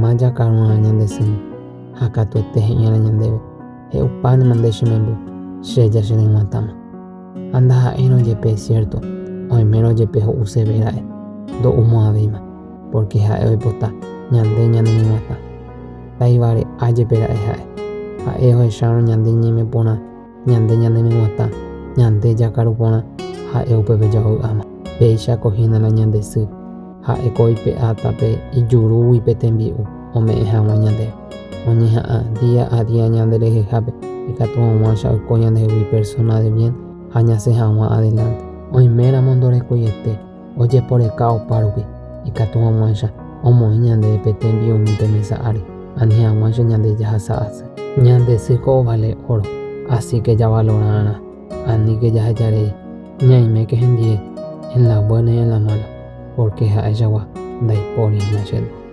Yma jakaru'arã ñande sýndi, ha katuete he'i'arã ñandéve, He'upánema nde che memby, che ja cheryg̃uatãma. Ha ndaha'éirõ jepe siérto, oimérõ jepe ho'useve ra'e, ndo'umo'ãvéima, pórke ha'e oipota ñande ñaneryg̃uatã. Taivare'a jepe ra'e ha'e. Ha'e ohechárõ ñande ñeime porã, ñande ñaneryg̃uatã, ñande jakaru porã, ha'e upépe javy'áma. Péichako hína la ñande sy, ha'éko oipe'áta pe ijurúgui pe tembi'u ome'ẽ hag̃ua ñandéve. Oñeha'ã día a día ñande rehehápe ikatu hag̃uáicha oiko ñandehegui persóna de bien ha ñasẽ hag̃ua adelánte. Oiméramo ndorekoiete ojeporeka opárupi ikatu hag̃uáicha omoĩ ñandéve pe tembi'umi pe mesa ári, ani hag̃uáicha ñande jahasa asy. Ñande sýko ovale óro, asíke javalora'arã, aníke jahejarei, ñaiméke hendie en la buena y en la mala, pórke ha'eichagua ndaipóri hína che ru.